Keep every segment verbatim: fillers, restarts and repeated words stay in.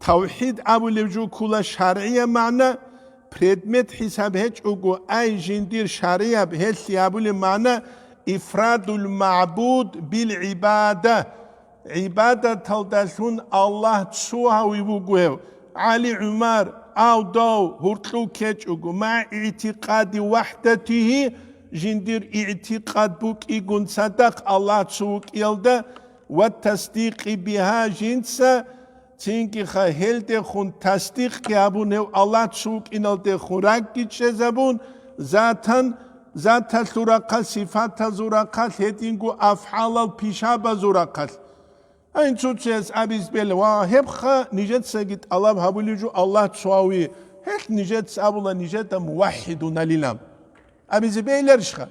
тавхӀид абулев жо ккола шаргӀияб магӀна, предмет хӀисаб гьечӀого, ай жиндир шаргӀияб гьелъи абулеб магӀна, ифрадул магӀбуд бил гӀибада, гӀибадаталдалъун Аллагь цо гьавив вуго гьев, ГӀали, ГӀумар, авдав, гьуркьув ккечӀого, ма игӀтикъади вахӀдатигьи, жиндир игӀтикъад букӀигун цадахъ Аллагь цо вукӀиялда, ва тасдикъи бигьа, жинца цинги-ха гьелдехун тасдикъги гьабун, гьев Аллагь цо вукӀиналдехун ракӀги чӀезабун, затан, заталъул рахъалъ, сифатазул рахъалъ, гьединго афгӀалал пишабазул рахъалъ. Гьанин цо-цояс абиз бела, ва гьебха нижецаги тӀалаб гьабулев жо Аллагь цо гьави, гьелъ нижеца абула нижеда мувахӀидуналилан. Абизе бегьиларищха?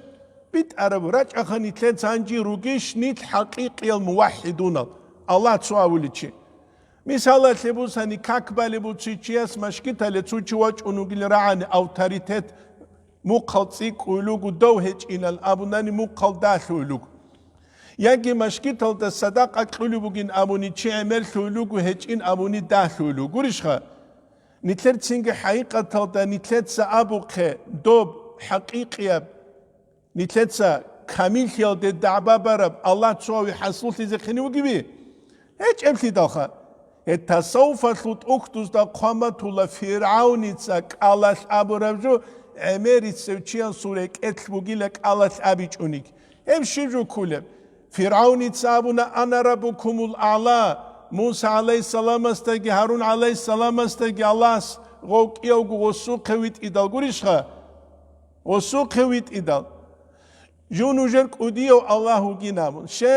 БитӀараб рачӀаха нилъеца гьанже ругищ нилъ хӀакъикъиял мувахӀидунал, Аллагь цо гьавуличи. Мисалалъе бусани, как балеб буци чияс машгитале цо чи вачӀун вугилан рагӀани авторитет, мухъал цӀикӀкӀуй лугу дов гьечӀинал абунани мухъал далъуй лугу. Яги машгиталда садакъа кьулеб бугин абуни чи гӀемерлъуй лугу гьечӀин абуни далъуй лугу. Гурищха? Нилъер цинги хӀакъикъаталда нилъеца абухъе, доб хӀакъикъияб, нилъеца камиллъиялде дагӀба бараб Аллагь цо гьави хӀасуллъизе хинев вугеви? ГьечӀеблъидалха. Гьеб тасаввуфалъул тӀухьдузда хъван батула ФиргӀавница кӀалалъ абураб жо гӀемерисев чиясул рекӀелъ бугила кӀалалъ абичӀониги. Гьеб щиб жо кколеб? ФиргӀавница абуна: «Ана раббукумул аъла», Муса гӀалайгьиссаламасдаги Гьарун гӀалайгьиссаламасдаги Аллагьас гъов кӀиявго гъосухъе витӀидал гурищха? Гъосухъе витӀидал. Жо нужер кӀудияв Аллагь вугин абун. Ще,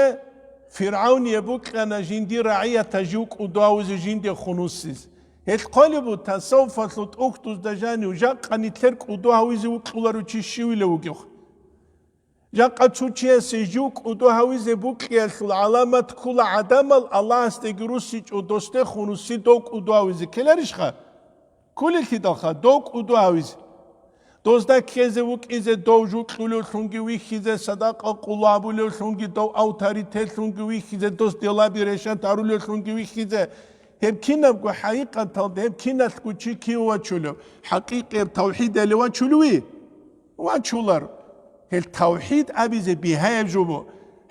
ФиргӀавние букьана жиндир рагӀиятал жив кӀудо гьавизе жинде хунусиз. Гьелъ хъолеб буго, тасаввуфалъул тӀухьдузда жанив жакъа нилъер кӀудо гьавизе вукьуларев чи щивилев вугев? Жакъа цо чиясе жив кӀудо гьавизе букьиялъул гӀаламат ккола гӀадамал Аллагьасдеги руссичӀо досде хунуси дов кӀудо гьавизе ккеларищха? Кколелъидалха, дов кӀудо гьавизе. Дозда ккезе вукӀизе, дов жукьулевлъунги вихьизе, садакъа къулабулевлъунги, дов авторитетлъунги вихьизе, дос делаби решат гьарулевлъунги вихьизе. Гьеб кинабго хӀакъикъаталда, гьеб киналъго чи кив вачулев, хӀакъикъияб тавхӀидалев вачулев вугев? Вачулар. Гьел тавхӀид абизе бигьаяб жо бу.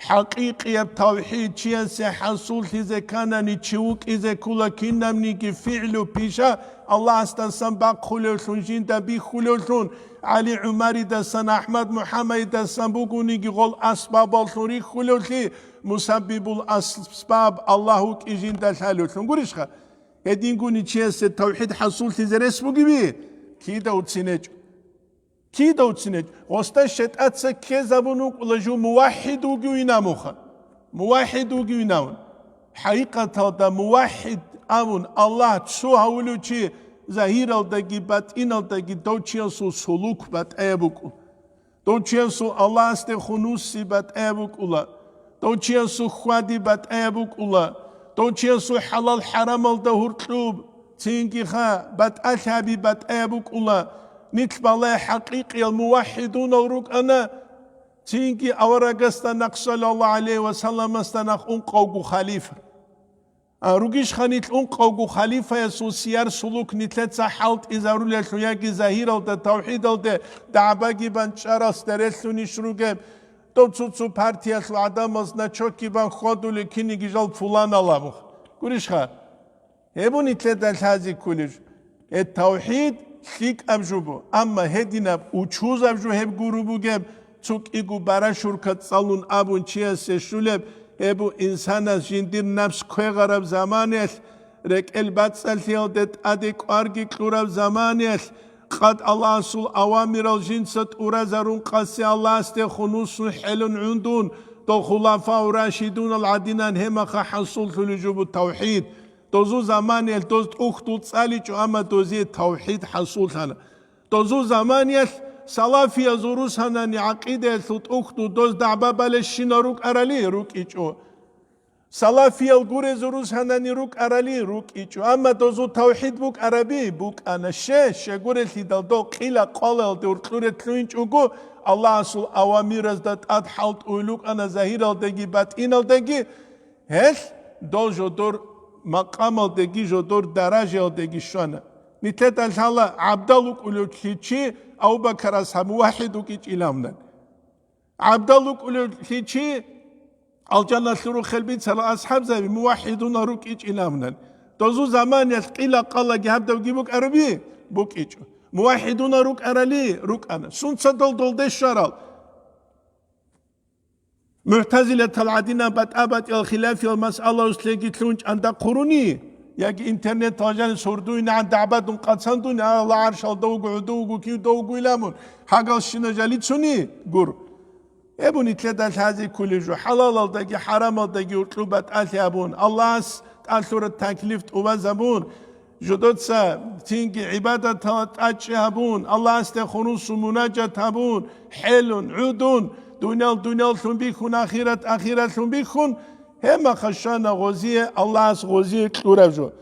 ХӀакъикъияб тавхӀид чиясе хӀасуллъизе кканани, чи вукӀизе ккола кинабниги фигӀлу, пиша Аллагьасдасан бахъулевлъун, жинда бихьулевлъун, ГӀали ГӀумаридасан, АхӀмад МухӀаммадидасан бугониги гъол асбабаллъун рихьулевлъи, мусаббибул асбаб Аллагь вукӀи жинда лъалевлъун. Гурищха? Гьедингуни чиясе тавхӀид хӀасуллъизе рес бугеви? Кида уцинечӀо. Кида уцинечӀ, гъосда щетӀаца ккезабун вукӀула жо мувахӀид вугевин абунха. МувахӀид вугевин абун. ХӀакъикъаталда мувахӀид абун Аллагь цо гьавулев чи загьиралдаги батӀиналдаги дов чиясул сулук батӀаяб букӀун. Дов чиясул Аллагьасде хунуси батӀаяб букӀула. Дов чиясул хьвади батӀаяб букӀула. Дов чиясул хӀалал-хӀарамалда гьуркьуб, цинги ха, батӀалъаби батӀаяб букӀула. Нилъ балай хӀакъикъиял мувахӀидунал рукӀана, цинги аварагасда нахъ, саллаллагьу гӀалайгьи ва салламасда нахъ ункъавго халифа. А, ругищха нилъ ункъавго халифаясул сияр-сулук нилъеца хӀалтӀизарулелъул яги загьиралда, тавхӀидалде дагӀбаги бан чӀаралъ дерелъунищ ругеб, дов цо-цо партиялъул гӀадамал значокги бан хьвадулел киниги жал пуланал абухъ. Гурищха? Гьеб нилъеда лъази кколеб жо. Гьеб тавхӀид лъикӀаб жо бу, амма гьединаб учузаб жо гьеб гуро бугеб, цо кӀиго барашурка цӀалун абун чиясе щулеб, гьеб бу инсанас жиндир напс квегъараб заманаялъ, рекӀел бацӀцӀалъиялде тӀаде кӀварги кьураб заманаялъ, къад Аллагьасул авамирал жинца тӀуразарун къаси Аллагьасде хунусун хӀелун гӀундун, дол хулафау рашидунал гӀадинан гьемаха хӀасуллъулеб жо бу тавхӀид. Дозу заманиялъ доз тӀухьдул цӀаличӀо, амма дозие тавхӀид хӀасуллъана. Дозу заманиялъ салафиязул русанани гӀакъидаялъул тӀухьдул доз дагӀба балещинал рукӀарали? РукӀичӀо. Салафиял гурезул русанани рукӀарали? РукӀичӀо. Амма дозу тавхӀид букӀараби? БукӀана. Ще, щегурелъидал дов къила къвалалде уркьуре лъугьинчӀого, Аллагьасул авамиразда тӀад хӀалтӀуй лукӀана загьиралдаги батӀиналдаги, гьелъ дол жодор Макъамалдеги жодор даражаялдеги щвана. Нилъеда лъала гӀабдал вукӀулевлъи чи Абу-Бакарас гьаб мувахӀид вукӀичӀилавунан. ГӀабдал вукӀулевлъи чи алжаналъул рухел бицарал асхӀабзаби мувахӀидунал рукӀичӀилавунан. Дозу заманиялъ къила-къалаги гьабдавги букӀаруби? БукӀичӀо. МувахӀидунал рукӀарали рукӀана. Сунца дол долде щварал? МугӀтазилатал гӀадинаб батӀа-батӀиял хилафиял масъалаялъеги лъун чӀанда хъуруни, яги интернеталда жанис гьурдуйнагӀан дагӀбадун къацандуни, Аллагь гӀаршалда вуго, гӀодов вуго, кивдав вуго иламун, гьагалщина жалицуни гур. Гьеб нилъеда лъазе кколеб жо, хӀалалалдаги хӀарамалдаги уркьуб батӀалъи абун, Аллагьас тӀалъураб таклиф тӀубазабун, жодоца цинги гӀибадаталда тӀадчӀи гьабун, Аллагьасде хунусун мунажат гьабун, хӀелун, гӀудун, дуниял дунияллъун бихьун, ахират ахиратлъун бихьун, гьеб мехалъ щвана гъозие, Аллагьас гъозие кьураб жо.